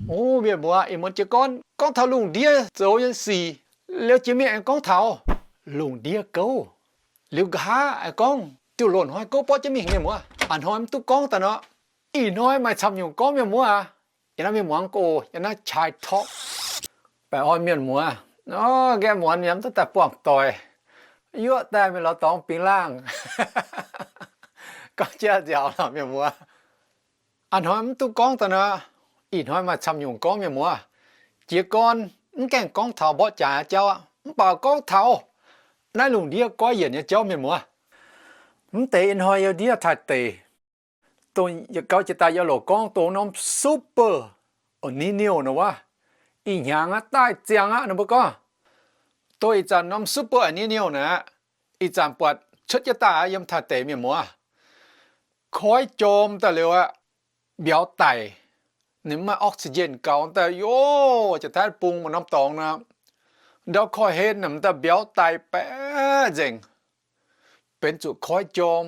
O mienh muoz, ih muonz jiez gorn gorngv taux lungh ndiev zoux nyei sic, liuz jiex mingh aengx gorngv taux lungh ndiev gouv. Liuz nqa'haav aengx gorngv diuh loz-hnoi gouv borqv jienv mingh, mienh muoz. A'hnoi mv duqv gorngv daaih nor, ih hnoi maaih camv nyungc gorngv, mienh muoz aac. Yiem naaiv mienh muoz gorngv, yiem naaiv chai talk. Baengh orn mienh muoz, o, nqaeqv muonz yaac mv duqv daaih buangh doic, yuoqv daaih mingh lorz dorngx bingx laangh. Gorngv jaav nziaaux lorqc, mienh muoz. A'hnoi mv duqv gorngv daaih nor, ih hnoi maaih camv nyungc gorngv, mienh muoz. Jiez gorn mv gaengh gorngv taux mborqv jaax nyei jauv aqv, mv baac gorngv taux naaiv lungh ndiev goiv yienc nyei jauv, mienh muoz. Mv deix ih hnoi yiem ndiev Taiv deic, dongh yietc gauh jiex daaih yiem loc gorngv dongh norm Super El Niño nor wuov, ih hnyangx aqv, daaih ziangh aqv, ninh mbuo gorngv. Dongh ih zanc norm Super El Niño naaic, ih zanc buatc cuotv jienv daaih aqv, yiem Taiv deic, mienh muoz. Koiv jorm daaih liuz aqv, mbiauz daic, ninh mv maaih oxygen gaux daaih, yoh, jiex taav bung maaih norm dorngx nor, ndau korv-hlen naaic daaih mbiauz daic baeqc nzengc, benx zuqc koiv jorm,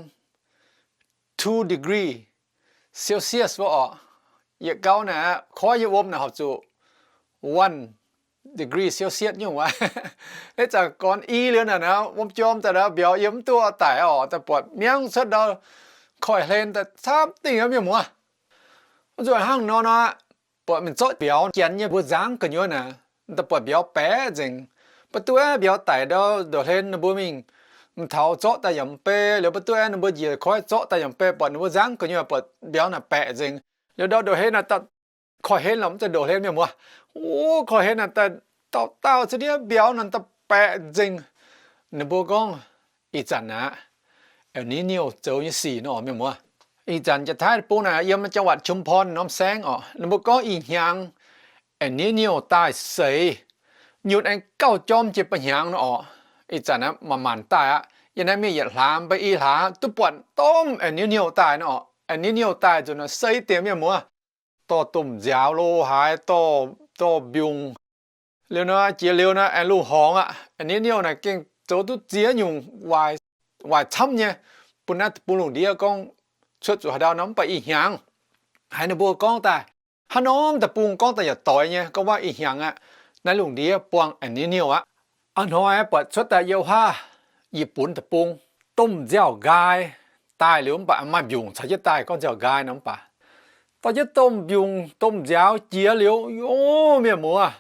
two degree Celsius wuov orqc. Yietc gauh naaic aqv, koiv nyei wuom naaic horpc zuqc one degree Celsius nyungc wuov. Ih zanc gorn i liuz naaic nor, wuom jorm daaih ndau mbiauz yiem mv duqv daic orqc, daaih buatc miangv cuotv ndau korv-hlen daaih camv dingh aqv, mienh muoz. Wuov nzunc hnangv nor nor, buatc mingh zorqv mbiauz janx nyei mbuo nzangv gu'nyuoz naaic, daaih buatc mbiauz baeqc nzengc. Mv baac duqv aeqv, mbiauz daic ndau ndoqc hlen ninh mbuo mingh, m'taux zorqv daaih yaac mv bei. Liuz mv baac duqv aeqv, ninh mbuo njiec koiv zorqv daaih yaac mv bei, buatc ninh mbuo nzangv gu'nyuoz buatc mbiauz naaic baeqc nzengc. Liuz ndau ndoqc hlen naaic, korv-hlen lorqc, mv zeiz ndoqc hlen, mienh muoz. O, korv-hlen naaic daaih dauh dauh ziex ndiev mbiauz naaic daaih baeqc nzengc. Ninh mbuo gorngv ih zanc aqv, El Niño zoux nyei sic nor, mienh muoz. Ih zanc jiex taav deic-bung naaic, yiem จังหวัดชุมพร norm saengv orqc, ninh mbuo gorngv ih hnyangx El Niño daaih seix, nyutc aengx gauh jorm jiex ba'hnyangx nor orqc. Ih zanc aqv, manc-manc daaih aqv. Yiem naaiv mingh yietc hlaax mv baac i hlaax duqv buatc domh El Niño daaih nor orqc. El Niño daaih nzunc naaic seix dingc, mienh muoz. Dorh domh nziaaux lo haaix, dorh, dorh mbiungc. Liuz nor, jiex liuz nor, aengx lungh horngx aqv. El Niño naaic gengh zoux duqv ziex nyungc waaic, waaic camv nyei, bun naaiv deic-bung lungh ndiev gorngv cuotv zuqc haaix ndau nor, mv baac ih hnyangx haiz ninh mbuo gorngv daaih, hnangv norm deic-bung gorngv daaih yaac doix nyei, gorngv waac ih hnyangx aqv, naaiv lungh ndiev buangh El Niño aqv. A'hnoi buatc cuotv daaih yiem haav, Yietc Punx deic-bung, domh nziaaux-nqaai daaih liuz mv baac maaih mbiungc caux jienv daaih, gorngv nziaaux-nqaai nor mv baac dorh jienv domh mbiungc domh nziaaux jiex liuz, o, mienh muoz,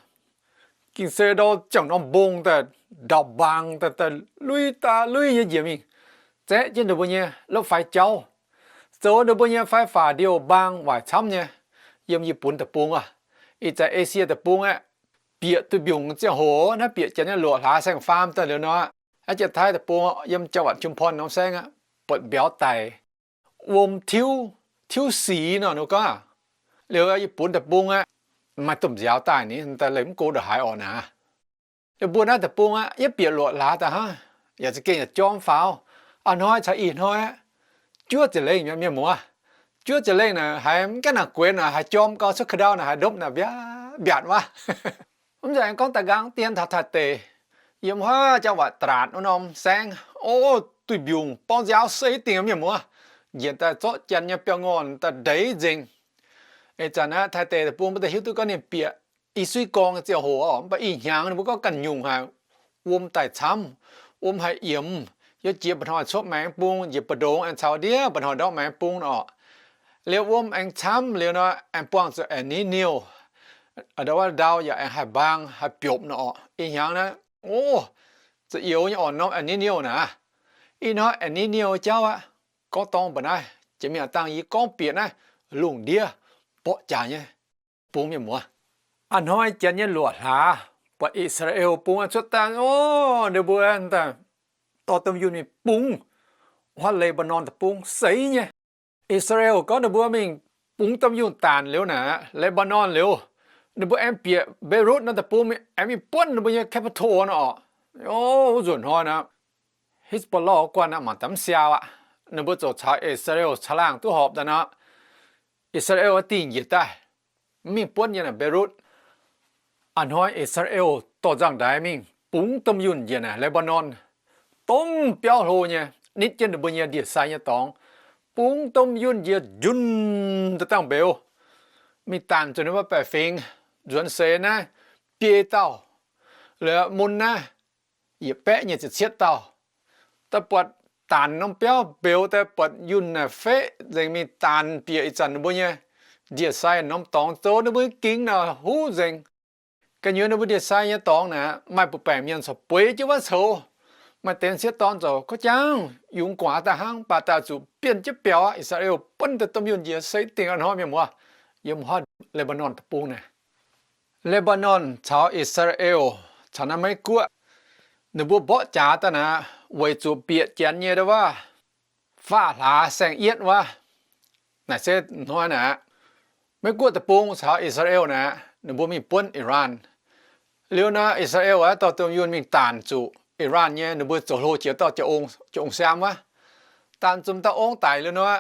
ging se ndau ziangh norm mbong daaih ndaauh mbaang daaih, daaih luiv daaih luiv nyei njiec mingh, zaeqv jienv ninh mbuo nyei lopv-faix jauv, zoux ninh mbuo nyei fai faaux ndiouh mbaang waaic camv nyei. Yiem Yietc Punx deic-bung aqv, ih zanc Esie deic-bung aeqv, bieqc duih mbiungc ziangh hoc, naaiv bieqc janx nyei luoqc hlaax saeng-faam daaih liuz nor, naaiv jiex Taiv deic-bung yiem จังหวัดชุมพร norm saengv aqv, buatc mbiauz daic, wuom tiuv, tiuv sic nor, ninh gorngv. Liuz Yietc Punx deic-bung aeqv, maaih domh nziaaux daaih ni, daaih leih mv go ndongc haaix orqc naaic. Liuz mbuo naaiv deic-bung aqv, yie bieqc luoqc hlaax daaih hnangv, yaac za'gengh yaac jorm faaux. A'hnoi caux ih hnoi aqv, juov ziepc lengh mi'aqv, mienh muoz. Juov ziepc lengh naaic haiz mv gaengh naaic guenx naaic, haiz jorm gau cuotv ka'ndau naaic, haiz ndopv naaic mbiaatc mbiaatc wuov. Mv zeiz aengx gorngv daaih nqaang dien taux Taiv deic, yiem haav จังหวัดตราด wuov norm saengv, o, duih mbiungc borngv nziaaux seix dingc, mienh muoz. Njiec daaih zorqv janx nyei biauv-ngorn daaih ndeic nzengc. Ih zanc aqv, Taiv deic deic-bung mbuo daaih hiuv duqv gorngv ninh bieqc i suiv gorngv nyei ziangh hoc orqc, mv baac ih hnyangx ninh mbuo gorngv ganh nyungc haic, wuom daaih camv, wuom haih yiemx, yiem jiex mba'hnoi cuotv maengx bung, njiec mbu'ndongx aengx caux ndiev mba'hnoi ndortv maengx bung nor orqc. Liuz wuom aengx camv liuz nor, aengx buangh zuqc El Niño, ndau wuov ndau yaac aengx haih mbaang haih biopv nor orqc. Ih hnyangx naaiv, o, za'youz nyei orqc, norm El Niño naaic. Ih hnoi El Niño jauv aqv, gorngv dorng mba'naaiv jiex mingh a'dangh yie gorngv bieqc naaiv lungh ndiev mborqv jaax nyei bung, mienh muoz. A'hnoi janx nyei luoqc hlaax buatc I^saa^laa^en bung cuotv daaih, o, ninh mbuo daaih dorh domh yunh mingh bungx huaav Le^mbaa^norn deic-bung seix nyei. I^saa^laa^en gorngv ninh mbuo mingh bungx domh yunh daanc liuz naaic, Le^mbaa^norn liuz, ninh mbuo aengx bieqc Mbe^rutv nor deic-bung mingh, aengx mingh buonv ninh mbuo nyei capital nor orqc. O, wuov nzunc hnoi naaic, Hezbollah guanh naaic mangc daaih mv siau aqv. Ninh mbuo ziouc caux I^saa^laa^en caangh laangh duqv horpc daaih nor, I^saa^laa^en dingh njiec daaih, mv mingh buonv yiem naaic Mbe^rutv. A'hnoi I^saa^laa^en dorh nzangv-ndaix mingh bungx domh yunh njiec naaic Le^mbaa^norn, domh biauv hlo nyei, nitv jienv ninh mbuo nyei ndie-sai nyei dorngx, bungx domh yunh njiec njunh daaih dangh mbeux. mingh daanc zuqc ninh mbuo baeqc fingx nzuonx seix naaiv biei dauh, liuz mun naaiv yietc baeqv nyei ziepc cietv dauh. Daaih buatc daanc norm biauv mbeux daaih buatc yunh naaic feqv nzengc mingh daanc bieqc ih zanc ninh mbuo nyei ndie-sai norm dorngx zoux ninh mbuo ging naaic huv nzengc. Ga'nyuoz ninh mbuo ndie-sai nyei dorngx naaic maaih mbuo baengc mienh corc bueix jienv wuov coux. Maaih deix sieqv dorn zoux gauv jangv yungz gu'nguaaz daaih hnangv, mv baac daaih zuqc bienh jienv biaux aqv. I^saa^laa^en bun deix domh yunh njiec seix dingc a'hnoi mienh muoz, yiem haav Le^mbaa^norn deic-bung naaic. Le^mbaa^norn caux I^saa^laa^en caux naaiv Meiv-Guoqv, ninh mbuo mborqv jaax daaih naaic weic zuqc bieqc janx nyei ndau wuov faah hlaax saeng-yietv wuov. Naaic se hnoi naaic aqv, Meiv-Guoqv deic-bung caux I^saa^laa^en naaic ninh mbuo mingh buonv Iran. Liuz nor I^saa^laa^en aeqv, dorh domh yunh mingh daanc zuqc Iran nyei ninh mbuo zoux hlo jiex dauh jiex ong siaam wuov. Daanc zuqc dauh ong daic liuz nor,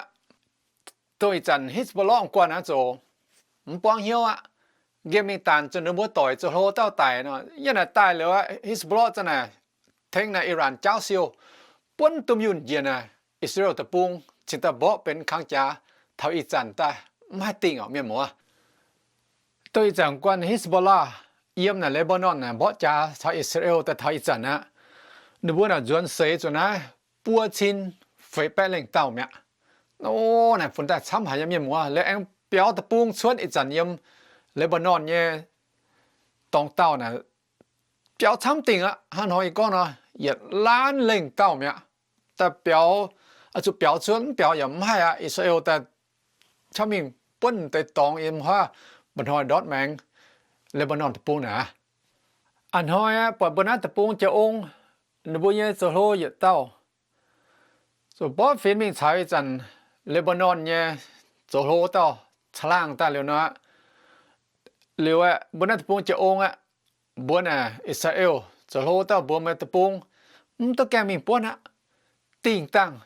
dongh ih zanc Hezbollah guanh aqv zoux, mv buangv hnyouv aqv. Nqemh mingh daanc zuqc ninh mbuo doic zoux hlo dauh daic nor, yie naaic daaih liuz aqv, Hezbollah zanc naaic tengx naaic Iran jaauv siou, buonv domh yunh njiec naaic I^saa^laa^en deic-bung cingx daaih mborqv benx kang jaax taux ih zanc daaih mv haih dingh orqc mienh muoz. Dongh ih zanc guanh Hezbollah yiem naaic Le^mbaa^norn naaic mborqv jaax caux I^saa^laa^en daaih taux ih zanc aqv, ninh mbuo naaic nzuonx seix zuqc naaiv buo cin feix baeqv lengh dauh mi'aqv. O, naaic funx daaih camv haic nyei mienh muoz. Liuz aengx biaux deic-bung cuotv ih zanc yiem Le^mbaa^norn nyei dorngx dauh naaic biaux camv dingh aqv. Hnangv hnoi yie gorngv nor, yietc laanv lengh dauh mi'aqv. Daaih biaux, zuqc biaux cuotv, mv biaux yaac mv haih aqv. I^saa^laa^en daaih camv mingh buonv deix dorngx yiem huaav mba'hnoi ndortv maengx Le^mbaa^norn deic-bung naaic aqv. A'hnoi aqv, buatc mbuo naaiv deic-bung jiex ong, ninh mbuo nyei zoux hlo yietc dauh zoux mborqv fingx mingh caux ih zanc Le^mbaa^norn nyei zoux hlo wuov dauh caangh laangh daaih liuz nor aqv, liuz aeqv, mbuo naaiv deic-bung jiex ong aqv, mbuo naaic I^saa^laa^en zoux hlo wuov dauh mbuo maaih deic-bung, mv duqv gaengh mingh buonv aqv. Dingh dangh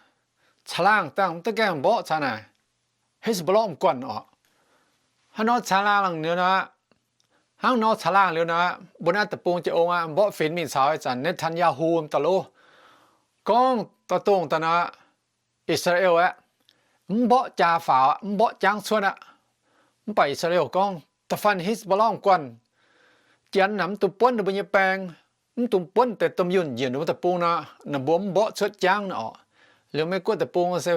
caangh laangh dangh mv duqv gaengh mborqv caux naaic Hezbollah guanh orqc. Hnangv nor caangh laangh liuz nor aqv, hnangv nor caangh laangh liuz nor aqv, mbuo naaiv deic-bung jiex ong aqv, mborqv fingx mingh caux ih zanc Netanyahu daaih lov, gorngv daaih dongh daaih nor, I^saa^laa^en aeqv, mv mborqv jaa faaux aqv, mv mborqv jangv cuotv aqv. Mv baac I^saa^laa^en gorngv, da'faanh Hezbollah guanh, janx naaic mv dungx buonv ninh mbuo nyei baeng, mv dungx buonv deix domh yunh njiec ninh mbuo deic-bung nor, ninh mbuo mv mborqv cuotv jangv nor orqc. Liuz Meiv-Guoqv deic-bung se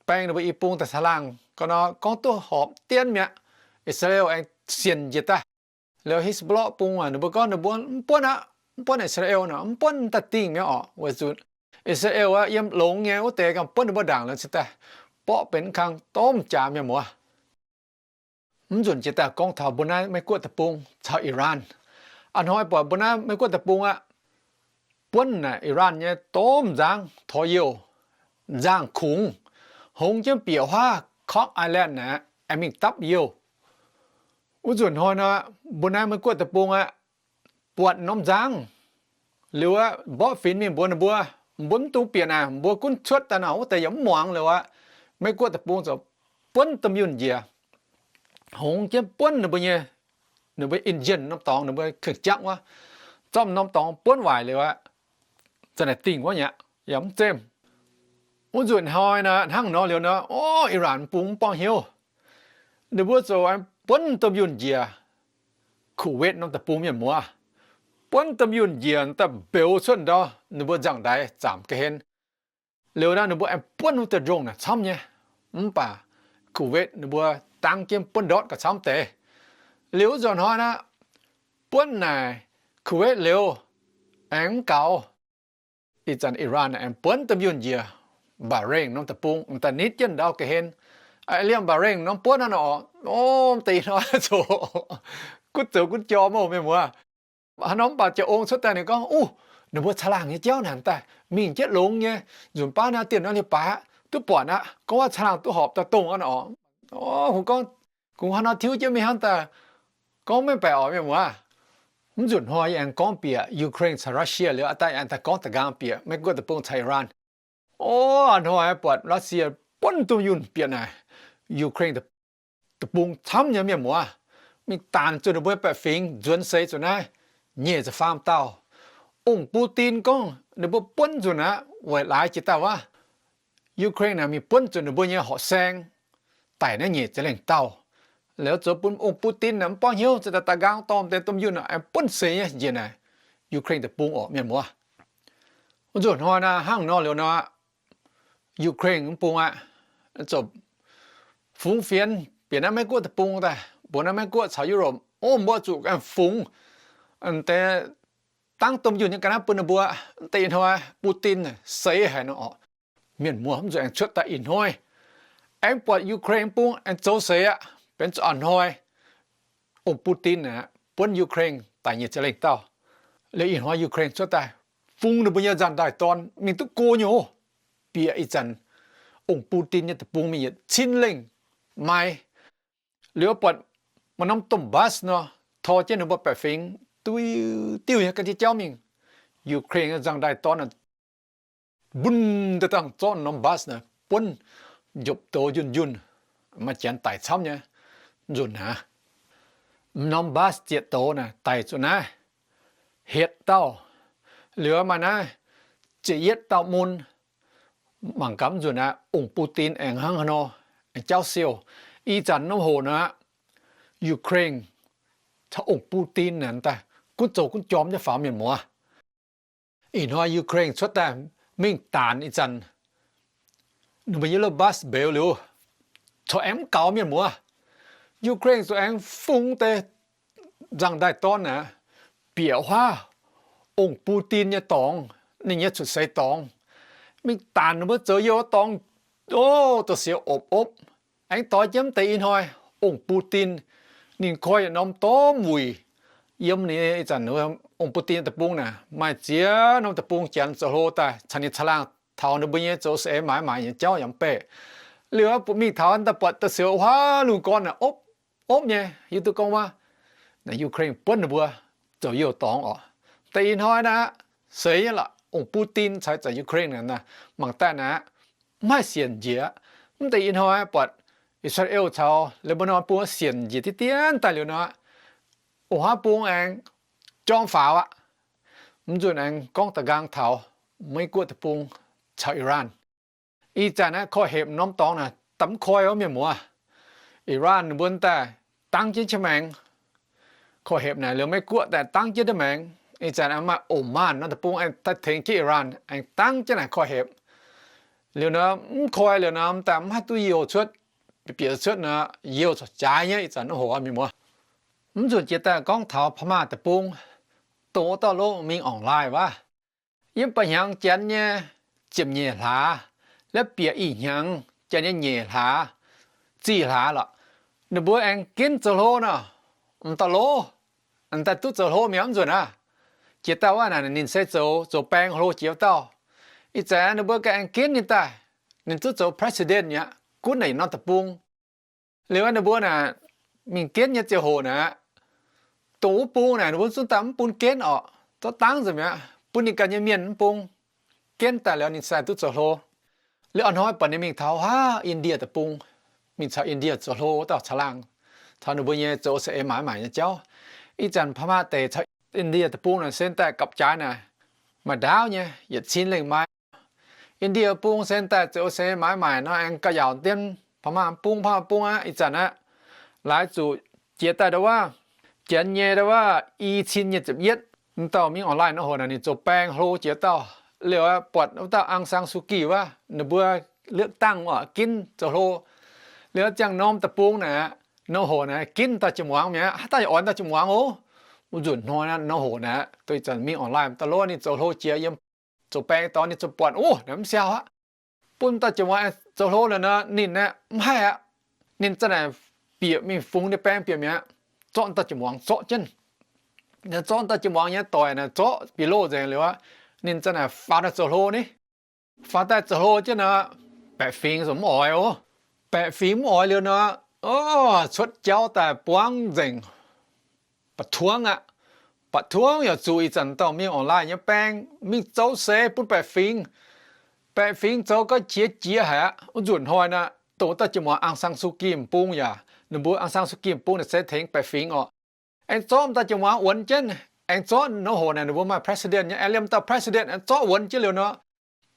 baeng ninh mbuo i bung daaih caangh laangh ga'nor gorngv duqv horpc dienv mi'aqv. I^saa^laa^en aengx sienx njiec daaih. Liuz Hezbollah bung aac, ninh mbuo gorngv ninh mbuo mv buonv aqv, mv buonv I^saa^laa^en nor, mv buonv daaih dingh mi'aqv orqc. Weic zuqc I^saa^laa^en aeqv, yiem longx nyei wuov deix ganh buonv ninh mbuo ndaangc liuz cingx daaih borqv benx kang domh jaax mienh muoz. Mv nzunc jiex daaih gorngv taux mbuo naaiv Meiv-Guoqv deic-bung caux Iran. A'hnoi buatc mbuo naaiv Meiv-Guoqv deic-bung aqv, buonv naaic Iran nyei domh nzangv torh youh, nzangv-kungx, hongx jienv bieqc huaav Kok Island naaic aengx mingh dapv youh. Wuov nzunc hnoi nor, mbuo naaiv Meiv-Guoqv deic-bung aqv, buatc norm nzangv liuz aqv, mborqv fingx mingh mbuox ninh mbuo, mbuo mv dungx bieqc naaic, mbuo gunv cuotv daaih nor wuov deix yaac mv muangx liuz aqv, Meiv-Guoqv deic-bung ziouc buonv domh yunh njiec, hongx jienv buonv ninh mbuo nyei, ninh mbuo engine norm dorngx, ninh mbuo keng jangv wuov, zorqv norm dorngx buonv waaic liuz aqv, za'naaic dingh wuov nyei aqv, yaac mv zemh. Wuov nzunc hnoi nor, hnangv nor liuz nor, o, Iran bung mv buangv hnyouv. Ninh mbuo ziouc aengx buonv domh yunh njiec Kuwait norm deic-bung mienh muoz. Buonv domh yunh njiec daaih mbeux cuotv ndau ninh mbuo nzangv-ndaix zaamc ga'hlen. Liuz nor ninh mbuo aengx buonv wuov deix drone naaic camv nyei. Mv baac Kuwait ninh mbuo dangv jienv buonv ndortv gauh camv deix. Liuz wuov nzunc hnoi nor, buonv naaic Kuwait liuz, aengx mv gaux, ih zanc Iran aengx buonv domh yunh njiec Bahrain norm deic-bung, m'daaih nitv jienv ndau ga'hlen. Liemh Bahrain norm buonv naaiv nor, o, deix hnoi zoux, gunv zoux gunv jorm oc mienh muoz. Haaix norm mv baac jiex ong cuotv daaih ninh gorngv, uv, ninh mbuo caangh laangh nyei jauv naaic daaih mingh jienv longx nyei, nzunc baav naaiv dien nor liuz baaix aqv, duqv buatc aqv, gorngv waac caangh laangh duqv horpc daaih dongh aqv nor. O, kungx gorngv, kungx haaix nor tiuv jienv mingh hnangv daaih, gorngv maiv baeqc orqc mienh muoz. Mv nzunc hnoi yie aengx gorngv bieqc Ukraine caux Russia liuz, daaih aengx daaih gorngv da'nqaang bieqc Meiv-Guoqv deic-bung caux Iran. O, a'hnoi buatc Russia buonv domh yunh bieqc naaic Ukraine deic-bung camv nyei mienh muoz, mingh daanc zuqc ninh mbuo baeqc fingx nzuonx seix zuqc naaiv nyic ziepc faam dauh. Ong Putin gorngv ninh mbuo buonv nzunc aqv, weic laaix jiex daaih wuov, Ukraine naaic mingh buonv zuqc ninh mbuo nyei horqc saeng, daic naaiv nyic ziepc lengh dauh. Liuz zoux bun ong Putin naaic mv borngv hnyouv, za'gengh daaih nqaang dorh deix domh yunh naaic aengx buonv seix nyei njiec naaic Ukraine deic-bung orqc, mienh muoz. Wuov nzunc hnoi naaic hnangv nor liuz nor, Ukraine mv bung aqv, zoux fungx fienx bieqc naaiv Meiv Guoqv deic-bung daaih, mbuox naaiv Meiv Guoqv caux Europe, o, mbuo zuqc aengx fungx deix dangv domh yunh nyei ga'naaiv bun ninh mbuo. Deix ih hnoi Putin seix haic nor orqc, mienh muoz, mv zuqc aengx cuotv daaih ih hnoi. Aengx buatc Ukraine mv bung aengx zoux seix aqv, benx zuqc a'hnoi ong Putin naaic buonv Ukraine daic nyic ziepc lengh dauh. Liuz ih hnoi Ukraine cuotv daaih fungx ninh mbuo nyei nzangc-ndaaih-dorn mingh duqv go nyei oc. Bieqc ih zanc ong Putin nyei deic-bung mingh yietc cin lengh mai. Liuz buatc maaih norm Donbas nor, tor jienv ninh mbuo baeqc fingx, duqv diuh nyei gan jienv jauv mingh. Ukraine nyei nzangc-ndaaih-dorn mbunv daaih dangh zorqv norm Donbas naaic buonv njopc doz njunh njunh, maaih janx daic camv nyei. Nzunc aav, norm Donbas zieqc doz naaic daic zuqc naaiv hietc dauh. Liuz maaih naaiv ziepc yietv dauh mun. Mangc gaax nzunc aav, ong Putin aengx hnangv haaix nor, aengx jauv siou. Ih zanc norm hoc naaic, Ukraine caux ong Putin naaic daaih gunv zoux gunv jorm nyei faaux, mienh muoz. Ih hnoi Ukraine cuotv daaih mingh daanc ih zanc ninh mbuo nyei Donbas mbeux liuz, corc aengx mv gaux, mienh muoz. Ukraine zuqc aengx fungx deix nzangc-ndaaih-dorn aac, bieqc huaav ong Putin nyei dorngx, ninh nyei cuotv seix dorngx, mingh daanc ninh mbuo zoux youh dorngx, o, douz-siex opv-opv. Aengx doix jienv mv deix ih hnoi ong Putin, ninh koi yietc norm dorv wuic yiem ninh ih zanc ong Putin deic-bung naaic maaih ziex norm deic-bung janx zoux hlo daaih caux ninh caangh laangh taux ninh mbuo nyei zoux saeng maaiz maaic nyei jauv yaac mv beqc. Liuz mingh taux daaih buatc douz-siex huaav lungh gorn naaic opv opv nyei, hiuv duqv gorngv wuov naaic Ukraine buonv ninh mbuo zoux youh dorngx orqc. Deix ih hnoi naaic seix nyei lorqc, ong Putin caux zanc Ukraine naaic mangc daaih naaic mv haih sienc njiec. Mv deix ih hnoi buatc Israel caux Lebanon bung sienc njiec diqv dien daaih liuz nor, ong huaav bung aengx jorm faaux aqv. Mv nzunc aengx gorngv da'nqaang taux Meiv Guoqv deic-bung caux Iran. Ih zanc naaiv korv-hepc norm dorngx naaic da'mv koi wuov, mienh muoz. Iran ninh mbuo daaih dangv jienv qiex maengx. Korv-hepc naaic liuz Meiv Guoqv daaih dangv jienv ndiev maengx. Ih zanc aengx maaih Oman norm deic-bung aengx daaih tengx jienv Iran aengx dangv jienv naaic korv-hepc. Liuz nor mv koi liuz nor daaih mv haih duqv youh cuotv, bieqc cuotv nor youh corc jaaix nyei. Ih zanc norm hoc, mienh muoz, mv nzunc jiex daaih gorngv taux Pa'maah deic-bung, dongh wuov dauh lov mingh online wuov. Yiem mba'hnyangx janx nyei ziepc nyeic hlaax, liuz bieqc ih hnyangx janx nyei nyeic hlaax, zih hlaax lorqc, ninh mbuo aengx ginv zoux hlo nor, m'dauh lov, daaih duqv zoux hlo mi'aqv. Mv nzunc aav, jiex daaih wuov naaic ninh se zoux, zoux baeng hlo jiex wuov dauh. Ih zanc ninh mbuo ganh aengx ginv ninh daaih, ninh duqv zoux president mi'aqv, gunv naaic yietc norm deic-bung. Liuz ninh mbuo naaic mingh ginv nyei ziangh hoc naaic, dongh wuov bung naaic ninh mbuo zungv daaih mv bun ginv orqc, zorqv dangv nzengc mi'aqv, bun ninh ganh nyei mienh mv bung ginv daaih liuz ninh sai duqv zoux hlo. Liuz a'hnoi buatc ninh mingh taux haav India deic-bung, mingh caux India zoux hlo wuov dauh caangh laangh, taux ninh mbuo nyei zoux saeng maaiz maaic nyei jauv. Ih zanc Pa'maah deic caux India deic-bung naaic se daaih gapv-jaaix naaic, maaih ndaauv nyei yietc cin lengh mai. India bung se daaih zoux saeng maaiz maaic nor aengx ga'yaauc dien Pa'maah bung, Pa'maah bung aqv. Ih zanc aqv, laaix zuqc jiex daaih ndau wuov, janx nyei ndau wuov i cin nyei ziepc yietv, m'dauh mingh online norm hoc naaic ninh zoux baeng hlo jiex dauh. Liuz buatc wuov dauh Aung San Suu Kyi wuov, ninh mbuo เลือกตั้ง orqc, ginv zoux hlo. Liuz ziangh norm deic-bung naaic, norm hoc naaic ginv dauh jiex muangx mi'aqv, haaix dauh yaac oix dauh jiex muangx oc. Wuov nzunc hnoi norm hoc naaic, duqv ih zanc mingh online daaih lov ninh zoux hlo jiex yiem zoux baeng dorngx ninh zoux buatc, o, naaic mv siau aqv. Bun dauh jiex muangx zoux hlo liuz nor ninh aeqv, mv haih aqv. Ninh za'naaic bieqc mingh fungx ninh baeng bieqc mi'aqv, zorqv dauh jiex muangx zorqv jienv. Ninh zorqv dauh jiex muangx nyei doic naaic zorqv bieqc loh nzengc liuz aqv, ninh za'naaic faaux daaih zoux hlo ni. Faaux daaih zoux hlo jienv nor, baeqc fingx zungv mv oix oc. Baeqc fingx mv oix liuz nor, o, cuotv jauv daaih buangv nzengc. Ba'tuangv aqv. Ba'tuangv yaac zuqc ih zanc dauh mingh online nyei baeng mingh zoux seix bun baeqc fingx. Baeqc fingx zoux gau qiex jiez haic aqv. Wuov nzunc hnoi naaic, dongh wuov dauh jiex muangx Aung San Suu Kyi m'bung yaac, ninh mbuo Aung San Suu Kyi m'bung naaic se tengx baeqc fingx orqc. Aengx zorqv m'dauh jiex muangx wuonx jienv, aengx zorqv norm hoc naaic ninh mbuo maaih president nyei, aengx liemh dauh president aengx zorqv wuonx jienv liuz nor,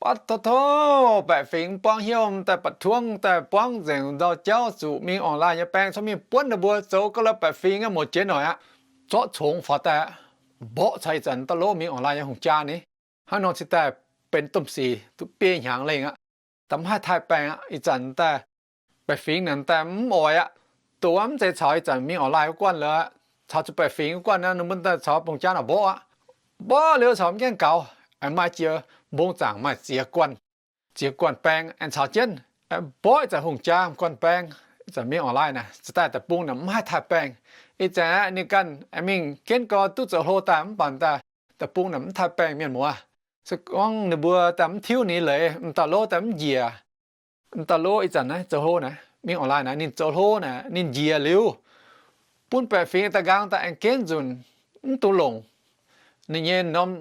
Baac tov, tov, baeqc fingx buangv hnyouv daaih, ba'tuongv daaih buangv nzengc ndau-jauv, zuqc mingh online nyei baeng cuotv mingh buonv ninh mbuo zoux ga'lauh. Baeqc fingx aeqv, mouz jiex noic aqv, zorqv congx faaux daaih aqv, mborqv caux ih zanc daaih lov mingh online nyei hungh jaa ni. Hnangv nor cingx daaih benx domh sic duqv biei hnyangx lengh aqv. Da'mv haih taaih baengh aqv. Ih zanc daaih baeqc fingx naaic daaih mv oix aqv. Doqc mv zeiz caux ih zanc mingh online wuov guanh lorqc. Caux zuqc baeqc fingx wuov guanh naaic, ninh mbuo daaih caux bung jaa naaic mborqv aqv. Mborqv liuz caux mv gaengh gaux, aengx maaih jiex mbong zaangc maaih ziex guanh, ziex guanh baeng aengx caux jienv mborqv ih zanc hungh jaa guanh baeng. Ih zanc mingh online naaic, cingx daaih deic-bung naaic mv haih taaih baengh. Ih zanc aeqv, ninh ganh aengx mingh ginv gau duqv zoux hlo daaih mv baac daaih deic-bung naaic mv taaih baengh, mienh muoz. Se gorngv ninh mbuo daaih mv tiuv ninh leiz, m'dauh lov daaih mv njiec, m'dauh lov ih zanc naaiv zoux hlo naaic, mingh online naaic, ninh zoux hlo naaic, ninh njiec liuz, bun baeqc fingx daaih nqaang daaih aengx ginv nzunc, mv dungx longc ninh nyei norm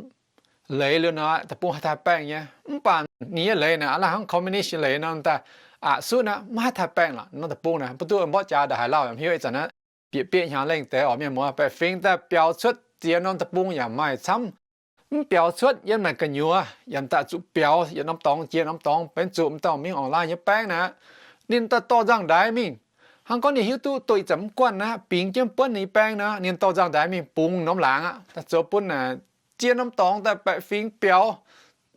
leiz liuz nor, deic-bung haih taaih baengh nyei. Mv baac ninh nyei leiz naaic, aav laaih hnangv communist leiz nor daaih, aqc sutv aqv, mv haih taaih baengh lorqc. Nor deic-bung naaic, mbuo duqv mborqv jaax ndongc haaix lauh yaac mv hiuv. Ih zanc naaiv bieqc biei hnyangx lengh deix oc, mienh muoz. Baeqc fingx daaih biaux cuotv ziex norm deic-bung yaac maaih camv. Mv biaux cuotv yiem naaic gu'nyuoz yaac daaih zuqc biaux yietc norm dorngx jiex norm dorngx, benx zuqc m'dauh mingh online nyei baeng naaic, ninh daaih dorh nzangv-ndaix mingh. Hnangv gorngv ninh hiuv duqv dongh ih zanc mv guanh aqv, bingx jienv buonv ninh nyei baeng nor, ninh dorh nzangv-ndaix mingh bungx norm laangz aqv, daaih zoux bun naaic ziex norm dorngx daaih baeqc fingx biaux,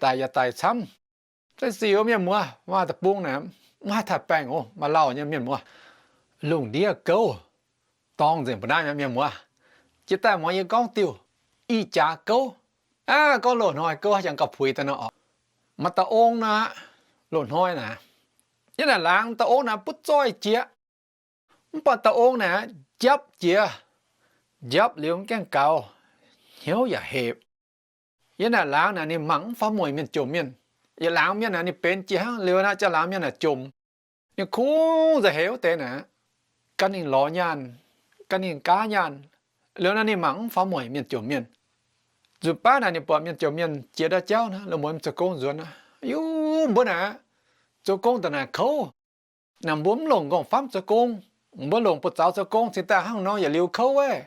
daic yaac daic camv. Za'gengh sic, mienh muoz, maaih deic-bung naaic mv haih taaih baengh oc. Maaih lauh nyei, mienh muoz. Lungh ndiev gouv dorng nzengc mbu'naaiv nyei, mienh muoz. Jiex daaih muangx yie gorngv diuh ih jaax gouv. Aav, gorngv loz-hnoi gouv haaix jangx gauh puix daaih nor oc. Maaih dauh ong naaic, loz-hnoi naaic, yiem naaic laangz dauh ong naaic butv zoih jiex. Mv baac dauh ong naaic njapv jiex. Njapv liuz mv gaengh gaux, hnyouv yaac hepc. Yiem naaic laangz naaic ninh mangc mv faaux mueic mienh jomc mienh. Yietc laangz mienh naaic ninh benx jiex hnangv liuz naaic, jaa laangz mienh naaic jomc. Ninh kungx nzauh heix wuov deix naaic, gan ninh lorz nyaanh, gan ninh gaav nyaanh. Liuz naaic ninh mangc mv faaux mueic mienh jomc mienh. Nzunc baav naaic ninh buatc mienh jomc mienh jiex ndau jauv naaic, la'mueiz mv zoux gong nzuonx naaic, yie mbuo naaic zoux gong daaih naaic kouv. Naaic mbuo mv longc nqorngv-famv zoux gong, mbuo longc buoz-zaux zoux gong cingx daaih hnangv nor yietc liuz kouv wuov.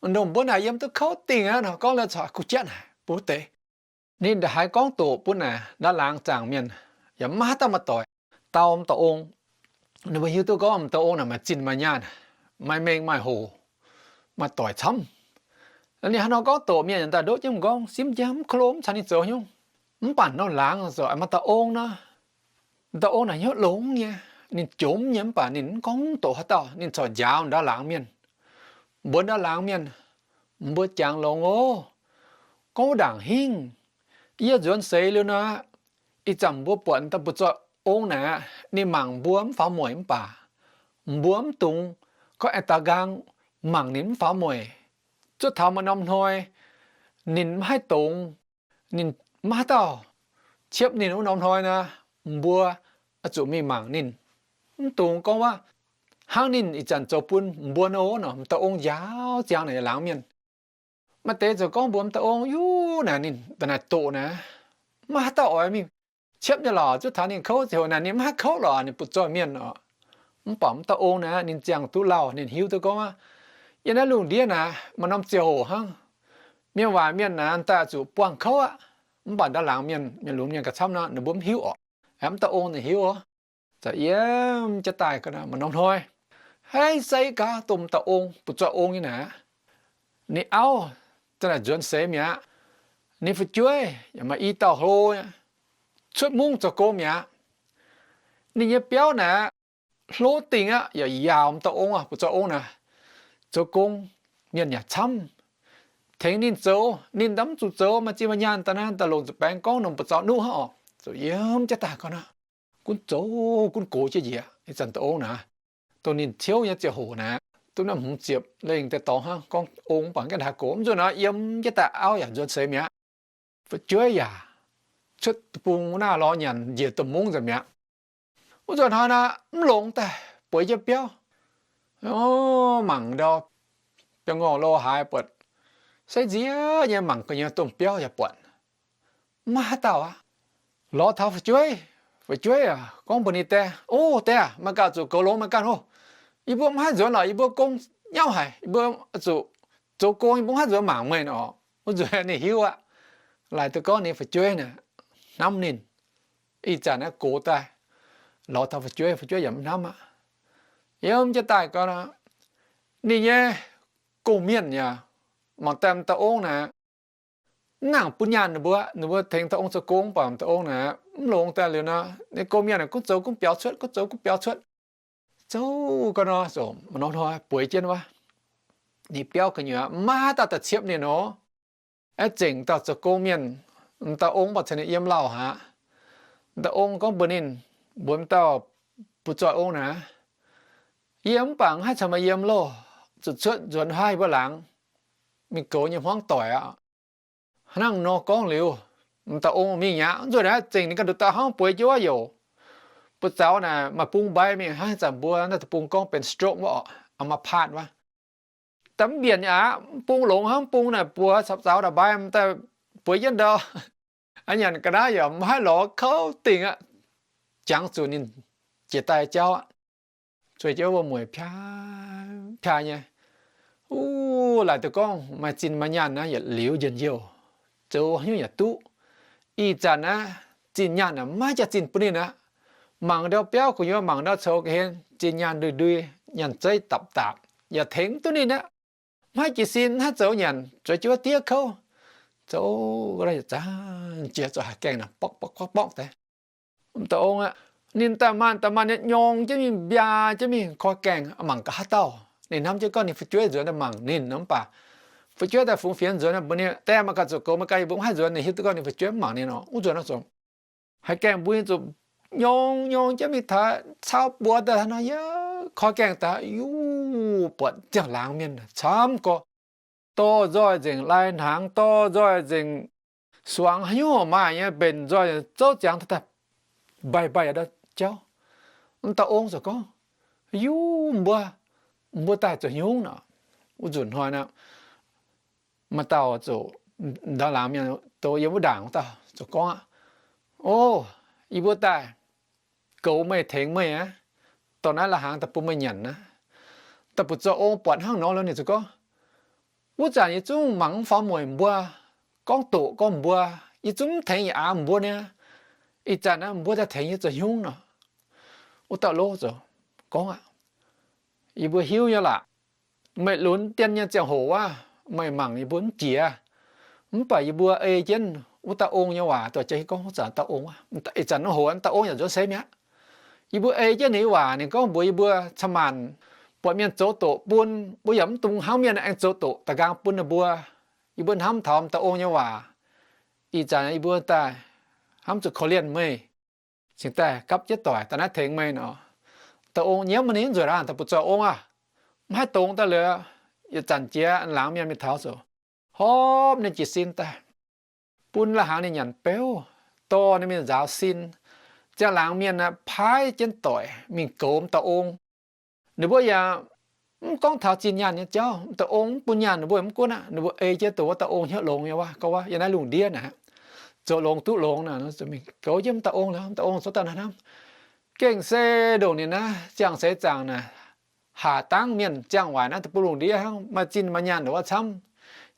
Ndongc mbuo naaic yiem duqv kouv dingh aqv nor, gorngv liuz corc kuh jatv naaic bun wuov deix. Ninh ndongc haaix gorngv doqc bun naaic ndau laangz zaangc mienh, yaac mv maaih haaix dauh maaih doic dau m'dauh ong. Ninh mbuo hiuv duqv gorngv m'dauh ong naaic maaih zinh maaih nyaanh, maaih mengh maaih hoc, maaih doic camv. Ninh hnangv nor gorngv doqc, mienh yaac daaih ndoqv jienv m'nqorngv, simv jienv mv kouv lo, mv caux ninh zoux haaix nyungc. Mv baac norm laangz zoux maaih dauh ong nor, m'dauh ong naaic hnyouv longx nyei, ninh jomc nyei, mv baac ninh mv gorngv doqc haaix dauh, ninh corc njaaux ndau laangz mienh, mbuox ndau laangz mienh, mbuo jangx longx oc. Gorngv wuov ndaangc hingv, yie nzuonx seix liuz nor, ih zanc mbuo buatc daaih butv zoih ong naaic, ninh mangc mbuo mv faaux mueic mv baac mbuo mv dungx gorngv aengx daaux nqaang mangc ninh mv faaux mueic. Zuov taux maaih norm hnoi ninh maiv haih dongz, ninh maiv haaix dauh ciepv ninh wuov norm hnoi nor, mbuo oix zuqc mingh mangc ninh. Mv dungx gorngv wuov, hnangv ninh ih zanc zoux bun mbuo nor. Nor m'dauh ong njaaux ziangx naaic laangz mienh. Maaih deix ziouc gorngv mbuox m'dauh ong, yuv naaic ninh daaih naaic doqc naaic, maiv haaix dauh oix mingh ciepv nyei lorqc. Zuov taux ninh kouv ziangh hoc naaic ninh maiv haih kouv lorqc, ninh butv zoih mienh oc. Mv baac m'dauh ong naaic ninh ziangh duqv lauh, ninh hiuv duqv gorngv aqv, yiem naaiv lungh ndiev naaic maaih norm ziangh hoc hnangv, mienh waaic mienh naaic daaih zuqc buangh kouv aqv. Mv baac ndau laangz mienh, mienh lunx mienh gauh camv nor, ninh mbuo mv hiuv oc. M'dauh ong ninh hiuv oc. Za'gengh yiem jienv daaih ga'naaiv maaih norm hnoi, haiz se gaax dongh m'dauh ong, butv zoih ong nyei naaic, ninh auv za'naaic nzuonx seix mi'aqv. Ninh fu'jueiv yaac maaih i dauh hlo, cuotv mungv zoux gong mi'aqv. Ninh nyei biauv naaic hlo dingh aqv, yaac yaauc m'dauh ong, butv zoih ong naaic. Zoux gong mienh yaac camv, tengx ninh zoux, ninh ndamv zuqc zoux, maaih zinh maaih nyaanh daaih naaiv daaih longc zuqc baengx gorngv norm butv zoih nuqv hnangv oc. Zoux yiem jienv daaih ga'naaiv, gunv zoux gunv gox jienv njiec. Ih zanc m'dauh ong naaic, dongh ninh ciouv nyei ziangh hoc naaic, duqv naaiv hmz ziepc lengh deix dorngx hnangv, gorngv ong mv baac gaengh haaix gox. Mv nzunc nor yiem jienv daaih auv yaac nzuonx seix mi'aqv. Fu'jueiv yaac cuotv deic-bung wuov naaiv lorz nyanc njiec domh mungv nzengc mi'aqv. Wuov nzunc hnoi naaic mv longx daaih bueix jienv biauv, mangc ndau biauv-ngorh lo haaix buatc, saiv nziex nyei mangc gu'nyuoz domh biauv yaac buatc maiv haaix dauh aqv. Lorz taux fu'jueiv, fu'jueiv aac gorngv mbuox ninh die, O die aac, meih ganh zuqc goux longx meih ganh oc. Yie mbuo mv haih nzuonx lorqc, yie mbuo gong nyauv haic, yie mbuo zuqc zoux gong, yie mbuo mv haih nzuonx mangc meih oc. Wuov nzunc ninh hiuv aqv. Laaic duqv gorngv ninh fu'jueiv naaic hnamv ninh, Ih zanc naaiv gox daaih, lorz taux fu'jueiv, fu'jueiv yaac mv hnamv aqv. Yiem jienv daaih gau, ninh nyei gong-mienh yaac mangc daaih m'dauh ong naaic, mv nangc bun nyaanh ninh mbuo, ninh mbuo tengx m'dauh ong zoux gong, mv baac m'dauh ong naaic mv longx daaih liuz nor, ninh gong-mienh gunv zoux gunv biaux cuotv, gunv zoux gunv biaux cuotv. Zoux gau nor, zoux maaih norm hnoi bueix jienv wuov, ninh biauv gu'nyuoz maiv maaih dauh daaih ciepv ninh nor. Aeqv, zengc dauh zoux gong mienh, m'dauh ong mv baac caux ninh yiem lauh aqv. M'dauh ong gorngv mbuox ninh, mbuox m'dauh butv-zoih ong naaic, yie mv baac mv haih caux meih yiem loh, zuqc cuotv nzuonx huaav yie mbuo laangz mingh goux nyei hmuangv doic aqv. Hnangv nor gorngv liuz, m'dauh ong mingh aqv. Nzuonx naaiv zengc ninh ganh nduqc dauh hnangv bueix jienv wuov youc. Buoz-zaux naaic maaih bung mbai mingh, hnangv zanc mbuo naaiv deic-bung gorngv benx stroke wuov, อัมพาต wuov. Daaih mv mbienc aqv, bung longx hnangv bung naaic buoz capv zaux naaic mbai daaih bueix jienv ndau. A'nyanc ga'naaiv yaac mv haih lorz kouv dingh aqv. Jangx zuqc ninh jiex daaih jauv aqv. Zueih jienv wuom-mueic piaa piaa nyei. Wuov, laaic duqv gorngv maaih zinh maaih nyaanh naaiv yietc liuz njien-youh, zoux haaix nyungc yaac duqv. Ih zanc naaiv zinh nyaanh naaic maiv jaax-zinh bun ninh aqv. Mangc ndau biauv gu'nyuoz, mangc ndau coux ga'hlen, zinh nyaanh ndui-ndui, nyaanh zeiv dapc dapc, yaac tengx duqv ninh aqv. Maiv haih jiez sin, maiv haih zoux nyanc, zueiz jienv wuov diev kouv. Zoux gau, yietc zungv jiex zoux haaix gaengh naaic borqv borqv borqv borqv deix. M'dauh ong aqv, ninh daaih maanh daaih maanh nyei nyorng jienv mingh, mbiaa jienv mingh koi gaengh, mangc gaax haaix dauh. Ninh hnamv jienv gorngv ninh fu'jueiv nzuonx daaih mangc ninh nor, mv baac fu'jueiv daaih fungx fienx nzuonx, mbuox ninh, Die, meih ganh zuqc goux meih ganh, yie mbuo mv haih nzuonx. Ninh hiuv duqv gorngv ninh fu'jueiv mv mangc ninh nor, wuov nzuonx nor zoux. Haaix gaengh mbuo nyei zuqc nyorng nyorng jienv mingh taux cau buoz daaih nor, yie koi gaengh daaih, yuv, buatc ziangh laangz mienh camv gorx, dorh nzoih nzengc lai hnaangx, dorh nzoih nzengc suangx, haaix nyungc maaih nyei mbenc nzoih zouv ziangx daaih, mbaih mbaih ndau jauv. M'dauh ong ziouc gorngv, Yuv, mbuo, mbuo daaih zoux haaix nyungc nor? Wuov nzunc hnoi naaic, maaih dauh zuqc, m'daaih laangz mienh, douz yiem wuov ndaangc wuov dauh ziouc gorngv aqv, O, yie mbuo daaih goux meih, tengx meih aqv. Dorh naaiv lai hnaangx daaih bun meih nyanc aqv. Da'butv zoih ong buatc hnangv nor liuz ninh ziouc gorngv, Wuov zanc yie zungv mangc mv faaux mueic mbuo gorngv doqc gorngv mbuo, yie zungv mv tengx yie aav mbuo niaa. Ih zanc naaiv mbuo daaih tengx yie zoux haaix nyungc nor? Wuov dauh lov ziouc gorngv aqv, Yie mbuo hiuv nyei laac. Meih lunx dien nyei ziangh hoc wuov, meih mangc yie mbuo mv jiex. Mv baac yie mbuo ei jienv wuov dauh ong nyei waac, dorh jienv hiuv gorngv wuov zanc dauh ong, ih zanc nor hoc dauh ong yaac nzuonx seix mi'aqv. Yie mbuo ei jienv ninh nyei waac, ninh gorngv mbuox yie mbuo, Cin-maanc buatc mienh zoux doqc bun, mbuo yaac mv dungx hnangv mienh aengx zoux doqc da'nqaang bun ninh mbuo. Yie mbuo hnamv taux dauh ong nyei waac, ih zanc yie mbuo daaih hnamv zuqc korv-lienh meih, cingx daaih gapv jienv doic daaih naaiv tengx meih nor. Dauh ong nyiemv ninh nzueic aqv, da'butv zoih ong aqv. Mv haih dongz daaih liuz, yietc zanc jiex laangz mienh mingh taux ziouc horpc ninh jiez sin daaih, bun lai hnaangx ninh nyanc beuv, dorh ninh mingh nzaaux sin. Ziangh laangz mienh aeqv, paaiv jienv doic mingh goux m'dauh ong. Ninh mbuo yaac mv gorngv taux zinh nyaanh nyei jauv. M'dauh ong mv bun nyaanh ninh mbuo yaac mv gunv aqv. Ninh mbuo ei jienv dongh wuov dauh ong hnyouv longx nyei wuov, gorngv wuov yiem naaiv lungh ndiev naaic, zoux longx duqv longx naaic, goux jienv m'dauh ong liuz, m'dauh ong zungv daaih naaiv hnamv, gengh se ndongc ninh naaiv ziangh seix zaangc naaic, haac dangv mienh ziangh waaic naaiv deic-bung lungh ndiev hnangv, maaih zinh maaih nyaanh ndongc wuov camv,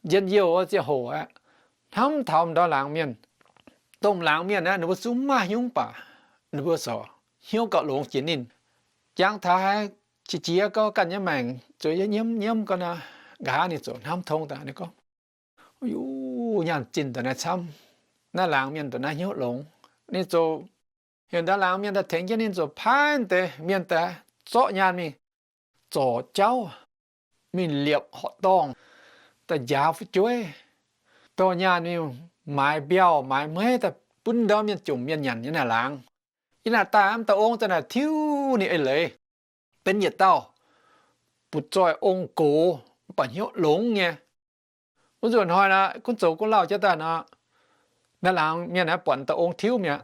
njien-youh wuov ziangh hoc aqv. Hnamv taux m'ndorm laangz mienh, dongh laangz mienh aeqv, ninh mbuo zungv mv maaih haaix nyungc baac ninh mbuo corc hnyouv gauh longx jiex ninh. Jangx taux haaix qiex jiez gau ganh nyei maengc zueiz nyiemv nyiemv gau nor, nqa'haav ninh ziouc hnamv tong daaih, ninh gorngv, Yuv, nyaanh zinh ndongc naaiv camv. Naaiv laangz mienh ndongc naaiv hnyouv longx. Ninh ziouc heuc ndau laangz mienh daaih tengx jienv ninh ziouc paaiv deix mienh daaih zorqv nyaanh mingh zorc jauv, mingh liepc horqc dorngh, daaih njaaux fu'jueiv, dorh nyaanh mingh maaiz mbiauh maaiz meiv daaih bun ndau mienh jomc mienh nyanc nyei naaic laangz. Yiem naaic daaih m'dauh ong za'naaic tiuv ninh eix leiz, benx yietc dauh butv zoih ong gox, mv baac hnyouv longx nyei. Wuov nzunc hnoi naaic, gunv zoux gunv lauh jienv daaih nor, naaiv laangz mienh aeqv, buatc m'dauh ong tiuv mi'aqv.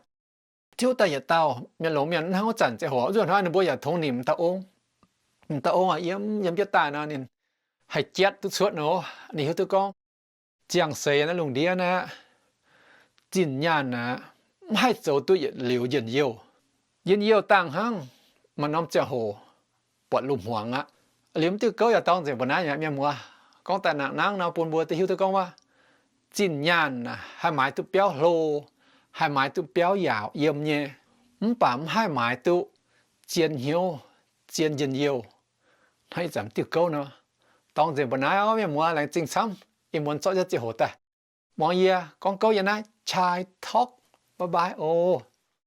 Tiuv daaih yietc dauh mienh longx mienh, mv hnangv wuov zanc ziangh hoc. Wuov nzunc hnoi ninh mbuo yaac tongx nimc m'dauh ong. M'dauh ong yiem, yiem jienv daaih nor, ninh haih jatv duqv cuotv nor, ninh hiuv duqv gorngv ziangh seix naaiv lungh ndiev naaiv, zinh nyaanh aqv, mv haih zoux duqv yietc liuz njien-youh. Njien-youh dangh hnangv maaih norm ziangh hoc buatc lungh hmuangx aqv. Liuz m'diuh gouv yaac dorng nzengc mbuo naaiv nyei mienh muoz. Gorngv daaih nangh nangv nor bun mbuo duqv hiuv duqv gorngv wuov, zinh nyaanh aqv, haih maaiz duqv biauv hlo, haih maaiz duqv biauv yaauc yiem nyei, mv baac mv haih maaiz duqv zien hnyouv, zien njien-youh. Hnangv ih zanc diuh gouv nor, dorngx nzengc mbu'naaiv oc mienh muoz, laengz zingh camv, ih muonz zorqv jienv ziangh hoc daaih. Muangx yie gorngv gouv yiem naaiv Chai Talk. Bye bye oc.